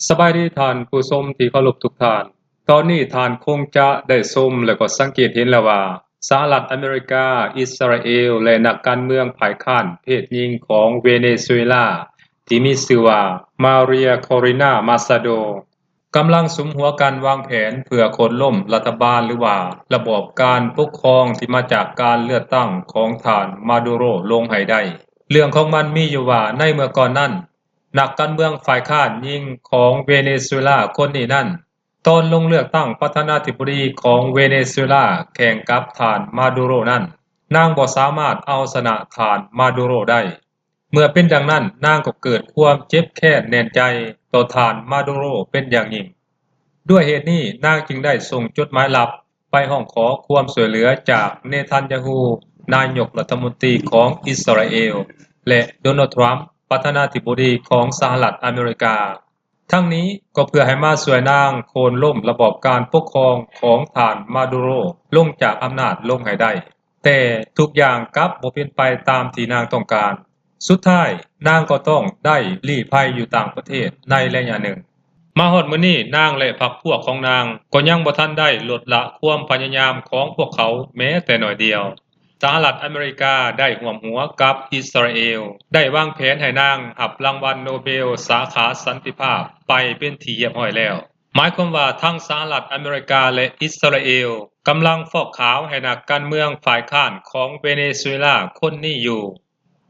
ສະບາຍດີທ່ານຜູ້ຊົມທີ່ເຄົາລົບທຸກທ່ານ. ຕອນນີ້ທ່ານຄົງຈະໄດ້ຊົມ ແລະ ກໍສັງເກດເຫັນແລ້ວວ່າ ສະຫະລັດອາເມລິກາ, ອິດສະຣາເອລ ແລະ ນັກການເມືອງຝ່າຍຄ້ານເພດຍິງຂອງເວເນຊູເອລາ ທີ່ມີຊື່ວ່າ ມາເຣຍ ຄໍຣິນາ ມາຊາໂດ ກຳລັງສຸມຫົວກັນວາງແຜນເພື່ອໂຄ່ນລົ້ມລັດຖະບານ ຫຼືວ່າລະບອບການປົກຄອງທີ່ມາຈາກການເລືອກຕັ້ງຂອງທ່ານມາດູໂຣລົງໃຫ້ໄດ້. ເລື່ອງຂອງມັນມີຢູ່ວ່າ ໃນເມື່ອກ່ອນນັ້ນ ນັກການເມືອງຝ່າຍຄ້ານຍິງຂອງເວເນຊູເອລາຄົນນີ້ນັ້ນ ຕອນລົງເລືອກຕັ້ງປະທານາທິບໍດີຂອງເວເນຊູເອລາແຂ່ງກັບທ່ານມາດູໂຣນັ້ນ, ນາງບໍ່ສາມາດເອົາຊະນະທ່ານມາດູໂຣໄດ້. ເມື່ອເປັນດັ່ງນັ້ນ, ນາງກໍເກີດຄວາມເຈັບແຄ້ນແໜ້ນໃຈຕໍ່ທ່ານມາດູໂຣເປັນຢ່າງຍິ່ງ. ດ້ວຍເຫດນີ້, ນາງຈຶ່ງໄດ້ສົ່ງຈົດໝາຍລັບໄປຮ້ອງຂໍຄວາມຊ່ວຍເຫຼືອຈາກເນທັນຍາຮູ້ ນາຍົກລັດຖະມົນຕີຂອງອິດສະຣາເອລ ແລະ ໂດນັລ ທຣຳ ປະທານາທິບໍດີຂອງສະຫະລັດອາເມລິກາ. ທັງນີ້ກໍເພື່ອໃຫ້ມາຊ່ວຍນາງໂຄ່ນລົ້ມລະບອບການປົກຄອງຂອງທ່ານມາດູໂຣລົງຈາກອຳນາດລົງໃຫ້ໄດ້, ແຕ່ທຸກຢ່າງກັບບໍ່ເປັນໄປຕາມທີ່ນາງຕ້ອງການ. ສຸດທ້າຍ, ນາງກໍຕ້ອງໄດ້ລີ້ໄພຢູ່ຕ່າງປະເທດໃນໄລຍະໜຶ່ງ. ມາຮອດມື້ນີ້, ນາງ ແລະ ພັກພວກຂອງນາງກໍຍັງບໍ່ທັນໄດ້ລົດລະຄວາມພະຍາຍາມຂອງພວກເຂົາແມ້ແຕ່ໜ້ອຍດຽວ. ສະຫະລັດອາເມລິກາໄດ້ຮ່ວມຫົວກັບອິດສະຣາເອລ ໄດ້ວາງແຜນໃຫ້ນາງຮັບລາງວັນໂນເບລສາຂາສັນຕິພາບໄປເປັນທີ່ຮຽບຮ້ອຍແລ້ວ. ໝາຍຄວາມວ່າທັງສະຫະລັດອາເມລິກາ ແລະ ອິດສະຣາເອລກຳລັງຟອກຂາວໃຫ້ນັກການເມືອງຝ່າຍຄ້ານຂອງເວເນຊູເອລາຄົນນີ້ຢູ່.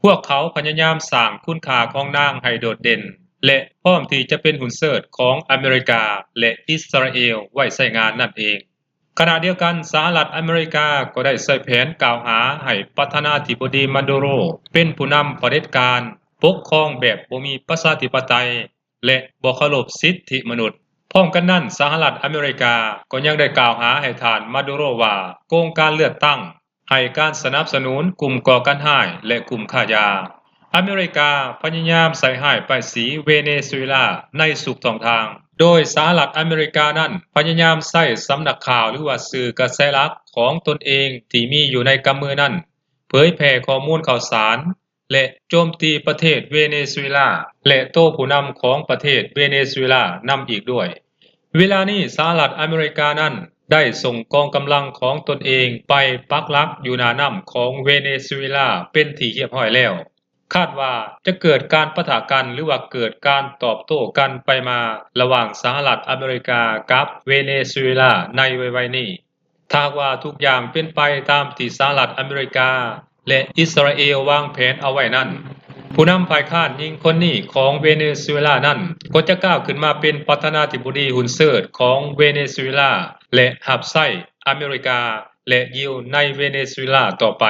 ພວກເຂົາພະຍາຍາມສ້າງຄຸນຄ່າຂອງນາງໃຫ້ໂດດເດັ່ນ ແລະ ພ້ອມທີ່ຈະເປັນຫຸ້ນເຊີດຂອງອາເມລິກາ ແລະ ອິດສະຣາເອລໄວ້ໃຊ້ງານນັ້ນເອງ. ຂະນະດຽວກັນ, ສະຫະລັດອາເມລິກາກໍໄດ້ໃຊ້ແຜນກ່າວຫາໃຫ້ປະທານາທິບໍດີມາດູໂຣເປັນຜູ້ນຳຜະເດັດການ, ປົກຄອງແບບບໍ່ມີປະຊາທິປະໄຕ ແລະ ບໍ່ເຄົາລົບສິດທິມະນຸດ. ພ້ອມກັນນັ້ນ, ສະຫະລັດອາເມລິກາກໍຍັງໄດ້ກ່າວຫາໃຫ້ທ່ານມາດູໂຣວ່າ ໂກງການເລືອກຕັ້ງ, ໃຫ້ການສະໜັບສະໜູນກຸ່ມກໍ່ການຮ້າຍ ແລະ ກຸ່ມຄ້າຢາ. ອາເມລິກາພະຍາຍາມໃສ່ຮ້າຍປ້າຍສີເວເນຊູເອລາໃນທຸກຊ່ອງທາງ, ໂດຍສະຫະລັດອາເມລິການັ້ນພະຍາຍາມໃຊ້ສຳນັກຂ່າວ ຫຼືວ່າສື່ກະແສຫຼັກຂອງຕົນເອງທີ່ມີຢູ່ໃນກຳມືນັ້ນ ເຜີຍແຜ່ຂໍ້ມູນຂ່າວສານ ແລະ ໂຈມຕີປະເທດເວເນຊູເອລາ ແລະ ໂຕຜູ້ນຳຂອງປະເທດເວເນຊູເອລານຳອີກດ້ວຍ. ເວລານີ້ສະຫະລັດອາເມລິການັ້ນໄດ້ສົ່ງກອງກຳລັງຂອງຕົນເອງໄປປັກຫຼັກຢູ່ໜ້ານ້ຳຂອງເວເນຊູເອລາເປັນທີ່ຮຽບຮ້ອຍແລ້ວ. ຄາດວ່າຈະເກີດການປະທະກັນ ຫຼືວ່າເກີດການຕອບໂຕ້ກັນໄປມາລະຫວ່າງສະຫະລັດອາເມລິກາກັບເວເນຊູເອລາໃນໄວໆນີ້. ຖ້າຫາກວ່າທຸກຢ່າງເປັນໄປຕາມທີ່ສະຫະລັດອາເມລິກາ ແລະ ອິດສະຣາເອລວາງແຜນເອົາໄວ້ນັ້ນ, ຜູ້ນຳຝ່າຍຄ້ານຍິງຄົນນີ້ຂອງເວເນຊູເອລານັ້ນ ກໍຈະກ້າວຂຶ້ນມາເປັນປະທານາທິບໍດີຫຸ້ນເຊີດຂອງເວເນຊູເອລາ ແລະ ຮັບໃຊ້ອາເມລິກາ ແລະ ຢິວໃນເວເນຊູເອລາຕໍ່ໄປ.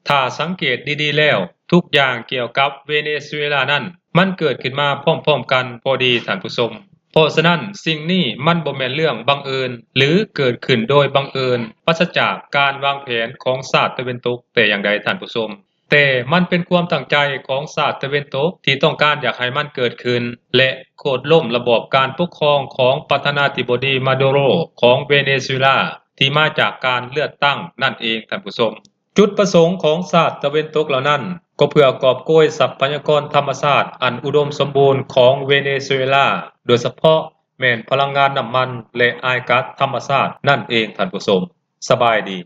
ຖ້າສັງເກດດີໆແລ້ວ, ທຸກຢ່າງກ່ຽວກັບເວເນຊູເອລານັ້ນ ມັນເກີດຂຶ້ນມາພ້ອມໆກັນພໍດີ, ທ່ານຜູ້ຊົມ. ເພາະສະນັ້ນ, ສິ່ງນີ້ມັນບໍ່ແມ່ນເລື່ອງບັງເອີນ ຫຼື ເກີດຂຶ້ນໂດຍບັງເອີນ, ປາສະຈາກການວາງແຜນຂອງຊາດຕາເວັນຕົກແຕ່ຢ່າງໃດ, ທ່ານຜູ້ຊົມ. ແຕ່ມັນເປັນຄວາມຕັ້ງໃຈຂອງຊາດຕາເວັນຕົກທີ່ຕ້ອງການຢາກໃຫ້ມັນເກີດຂຶ້ນ ແລະ ໂຄ່ນລົ້ມລະບອບການປົກຄອງຂອງປະທານາທິບໍດີມາດູໂຣຂອງເວເນຊູເອລາ ທີ່ມາຈາກການເລືອກຕັ້ງນັ້ນເອງ, ທ່ານຜູ້ຊົມ. ຈຸດປະສົງຂອງຊາດຕາເວັນຕົກເຫຼົ່ານັ້ນ ກໍເພື່ອກອບໂກຍຊັບພະຍາກອນທຳມະຊາດອັນອຸດົມສົມບູນຂອງເວເນຊູເອລາ, ໂດຍສະເພາະແມ່ນພະລັງງານນ້ຳມັນ ແລະ ອາຍກັດທຳມະຊາດນັ້ນເອງ, ທ່ານຜູ້ຊົມ. ສະບາຍດີ.